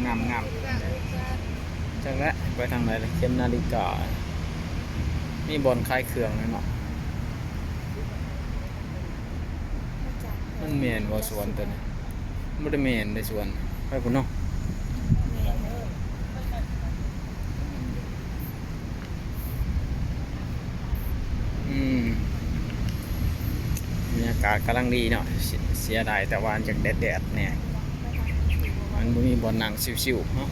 ງາມໆ ຈັກແຫຼະໄປທາງໃດລະ ເຂັມນາລິກາ ມີບ່ອນຂາຍເຄື່ອງແລ້ວເນາະ. ມັນແມ່ນບໍ່ສວນຕົວນີ້? ບໍ່ໄດ້ແມ່ນເດ້ສວນ ໄປພຸ້ນເນາະ. ອືມ ບັນຍາກາດກຳລັງດີເນາະ ເສຍ ເສຍດາຍແຕ່ວ່າຢາກແດດໆແດ່ ມັນບໍ່ມີບ່ອນນັ່ງຊິວໆເນາະ.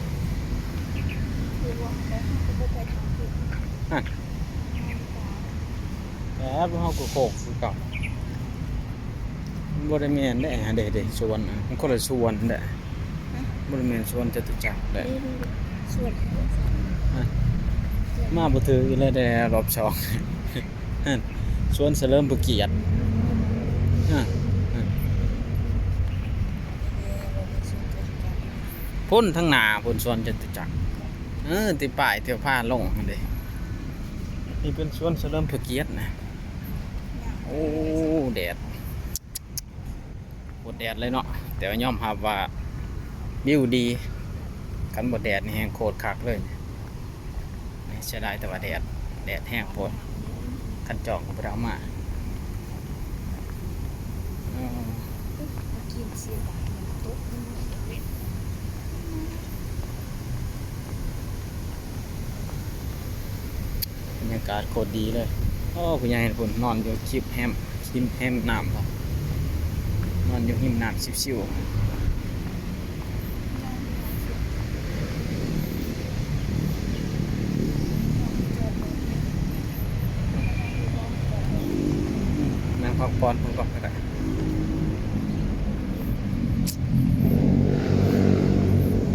ຫັ້ນ ແຕ່ເຮົາກໍໂຄກຄືເກົ່າ ມັນບໍ່ໄດ້ແມ່ນເດ້ ເດ້ ເດ້ ສວນ ມັນຄົນລະສວນເດ້. ຮະ? ບໍ່ໄດ້ແມ່ນສວນຈະຕຸຈັກເດ້ ນີ້ ນີ້ ນີ້ ສວນ ຮະ? ມາບໍ່ຖືກອີກແລ້ວເດ້ ຮອບສອງ ຫັ້ນ ສວນສະເຫຼີມພະກຽດ ຮະ ຮະ ພຸ້ນທາງໜ້າພຸ້ນ ສວນຈະຕຸຈັກ ເອີ ທີ່ປ້າຍທີ່ພາລົງຫັ້ນເດ້. ນີ້ເປັນສວນສະເຫຼີມພະກຽດນະ. ໂອ້ ແດດ ໂຄດແດດເລີຍເນາະ ແຕ່ວ່າຍອມຮັບວ່າວິວດີ ຄັນບໍ່ແດດນີ້ແຮ່ງໂຄດຄັກເລີຍ. ເສຍດາຍແຕ່ວ່າແດດ ແດດແຮງໂພດ ຄັນຈອງກໍບໍ່ໄດ້ເອົາມາ. ເອີ ບັນຍາກາດໂຄດດີເລີຍ. ໂອ້ ຜູ້ໃຫຍ່ພຸ້ນນອນຢູ່ລິມແຮມ ລິມແຮມນ້ຳ ນອນຢູ່ລິມນ້ຳຊິວໆ. ນັ່ງພັກຜ່ອນເພິ່ນກ່ອນກໍໄດ້.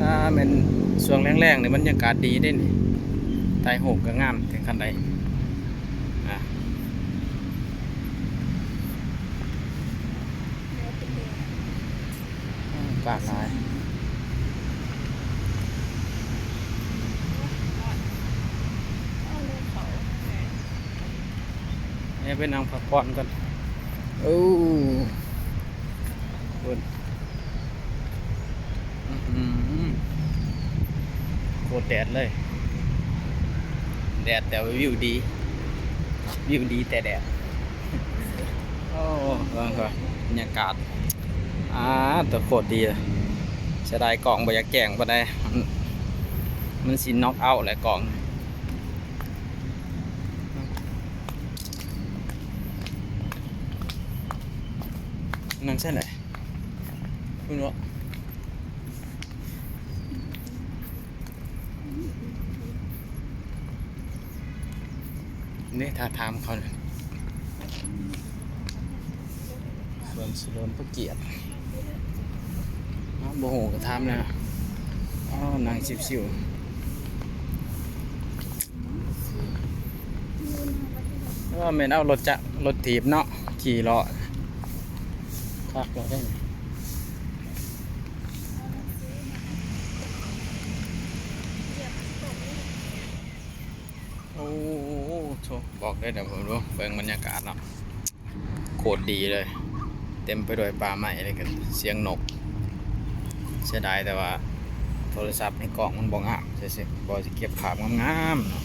ຖ້າແມ່ນຊ່ວງແລງໆນີ້ບັນຍາກາດດີເດ້ນີ້ ຖ່າຍຮູບກໍງາມເຖິງຂັ້ນໃດ. ອາ ອາກາດຫຼາຍ ເອີ ໄປນັ່ງພັກຜ່ອນກ່ອນ. ໂອ້ ພຸ້ນ ອື ໂຄດແດດເລີຍ ແດດແຕ່ວ່າວິວດີ ວິວດີແຕ່ແດດ. ໂອ້ ເບິ່ງກ່ອນ ບັນຍາກາດ ອາ ໂຕໂຄດດີ. ເສຍດາຍກ້ອງບໍ່ຢາກແຈ້ງປານໃດ ມັນ ມັນຊິນັອກເອົາແຫຼະກ້ອງ. ນັ່ງໃສແຫຼະ ພຸ້ນເນາະ. ນີ້ຖ້າຖາມເຂົານະ ສວນສະເຫຼີມພະກຽດ ເຮົາບໍ່ຮູ້ກໍຖາມແລ້ວ. ອ້າວ ນັ່ງຊິວໆ ວ່າແມ່ນເອົາລົດຈັກ ລົດຖີບເນາະ ຂີ່ເລາະ ຄັກແລ້ວເດ້. ໂອ້ໂຫ ບອກເດີ ເບິ່ງບັນຍາກາດເນາະ ໂຄດດີເລີຍ ເຕັມໄປດ້ວຍປ່າໄມ້ ແລ້ວກໍສຽງນົກ. ເສຍດາຍແຕ່ວ່າໂທລະສັບໃນກ້ອງມັນບໍ່ງາມ ເສຍໆ ບໍ່ຊິເກັບພາບງາມໆເນາະ.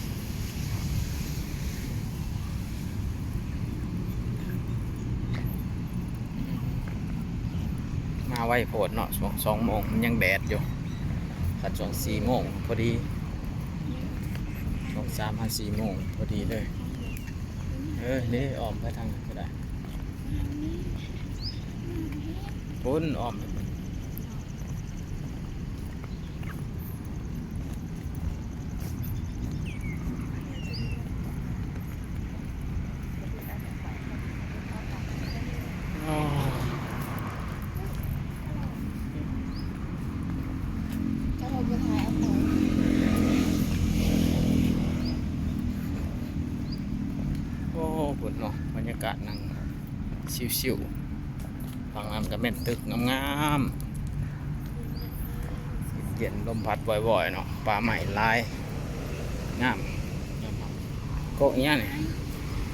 ມາໄວໂພດເນາະ ຊ່ວງສອງໂມງມັນຍັງແດດຢູ່ ຄັນຊ່ວງສີ່ໂມງພໍດີ ຊ່ວງສາມຫາສີ່ໂມງພໍດີເລີຍ. ເອີ ນີ້ອ້ອມໄປທາງນັ້ນກໍໄດ້ ພຸ້ນ ອ້ອມໄປພຸ້ນ. ໂອ້ ພຸ້ນເນາະ ບັນຍາກາດນັ່ງຊິວໆ. ຝັ່ງນັ້ນກໍແມ່ນຕຶກງາມໆ ເຢັນ ລົມພັດວອຍໆເນາະ ປ່າໄມ້ຫຼາຍ ງາມ. ກົກອີຫຍັງນີ້?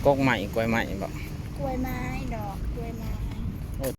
ກົກໄມ້ ກ້ວຍໄມ້ບໍ? ກ້ວຍໄມ້ ດອກກ້ວຍໄມ້.